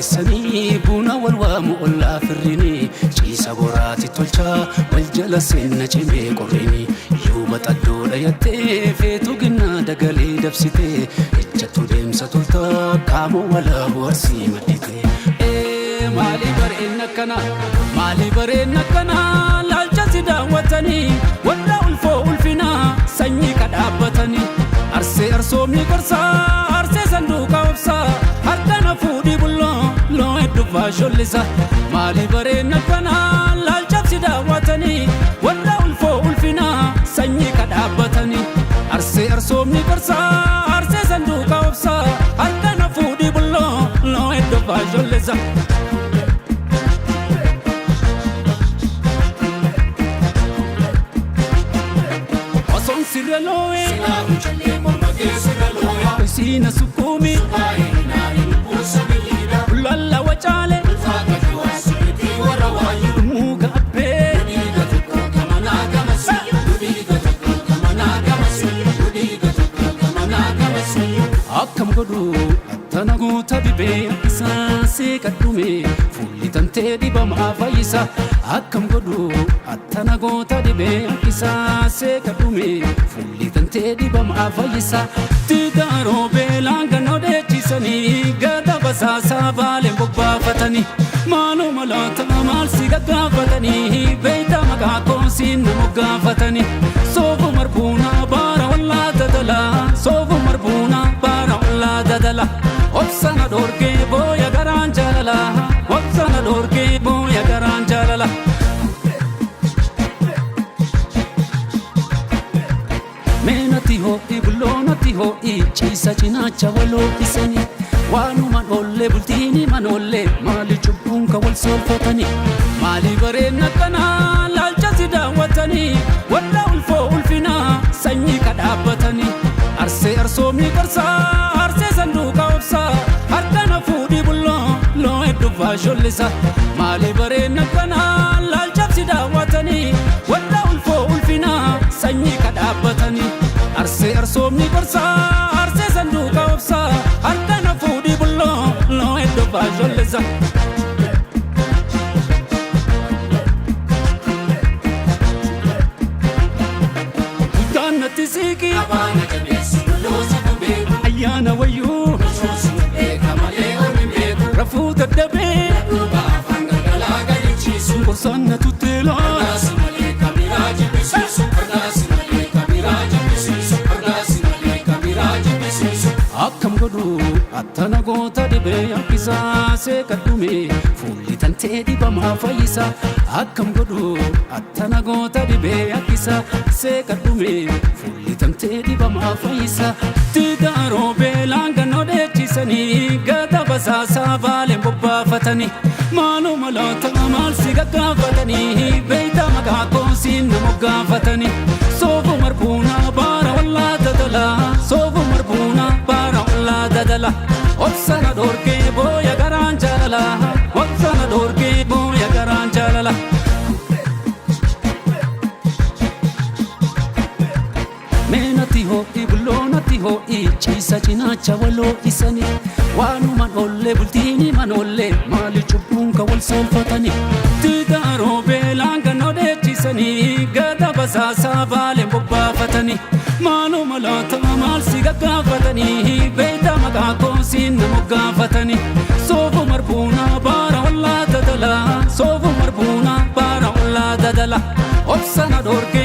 Barreessanii buna wal waamu ollaa firrini, ciisa boraati tolchaa wal jala seenna cimee qorrini. Yuuba xaddoo dhayattee feetu ginnaa dagalee dabsitee, ejjattu deemsa toltaa kaamoo walaabu arsii maddite. Maali bareen akkana, maali bareen akkana, laalcha si daawwatanii warra ulfoo ulfinaa sanyii kadhaabbatanii. Arsee arsoomni gorsaa, arsee sanduuqa obsaa, harka na fuudhii bulloo loo hedduu faashollisa. Maali bareen akkana, laalcha si daawwatanii warra ulfoo ulfinaa sanyii kadhaabbatanii. Arsee arsoomni gorsaa, arsee sanduuqa obsaa, harka na fuudhii bulloo loo hedduu faashollisa. Osoon sirra loo'ee siina sukkuumi lalla wacaale muka abbee. Akkam godhu attana goota dhibee isaa seeqadhume, fuulli tantee dhibamaa fayyisa. Akkam godhu attana goota dhibee isaa seeqadhume, fuulli tantee dhibamaa fayyisa. Tigaaroo beelaan gannoo dheechisanii gada basaasaa baaleen bobbaafatanii, maaloo maloota maal si gaggaafatanii, beeyta maqaa koosiin na moggaafatanii. Soofu marbuunaa baara wallaa dadalaa, soofu marbuunaa baara wallaa dadala, obsana dhoorgee booya garaan jaalala, obsana dhoorgee booya garaan jaalala. Meenatti ho'i bulloonatti ho'i, ciisa cinaacha waloo isanii, waanuma dhoollee bultiini manoollee, maali cubbuun ka wal soolfatanii? Maali bareen akkanaa, laalcha si daawwatanii warra ulfoo ulfinaa sanyii kadhaabbatanii. Arsee arsoomni gorsaa, arsee sanduuqa obsaa, harka na fuudhii bulloo loo hedduu faashollisa. Maali bareen akkanaa, laalcha si daawwatanii warra ulfoo ulfinaa sanyii kadhaabbatanii. Arsee arsoomni gorsaa, arsee sanduuqa obsaa, harka na fuudhii bulloo loo hedduu faashollisa. Guddaan natti siiqi ayyaana wayyuu, rafuu dadhabee gorsaan na tutteelaa. Akkam godhu attana goota dhibee akkisaa seeqadhume, fuulli tantee dhibamaa fayyisa. Akkam godhu attana goota dhibee akkisaa seeqadhume, fuulli tantee dhibamaa fayyisa. Tigaaroo beelaan gannoo dheechisanii gada basaasaa baaleen bobbaafatanii, maaloo maloota maal si gaggaafatanii, beeyta maqaa koosiin na moggaafatanii. Soofu marbuunaa baara wallaa dadalaa, soofu marbuunaa baara wallaa dadala, obsana dhoorgee booya garaan jaalala, obsana dhoorgee booya garaan jaalala. Meenatti ho'i bulloonatti ho'i, ciisa cinaacha waloo isanii, waanuma dhoollee bultiini manoollee, maali cubbuun ka wal soolfatanii? Tigaaroo beelaan gannoo dheechisanii gada basaasaa baaleen bobbaafatanii, maaloo maloota maal si gaggaafatanii, beeyta maqaa koosiin na moggaafatanii. Soofu marbuunaa baara wallaa dadalaa, soofu marbuunaa baara wallaa dadala, obsana dhoorgee.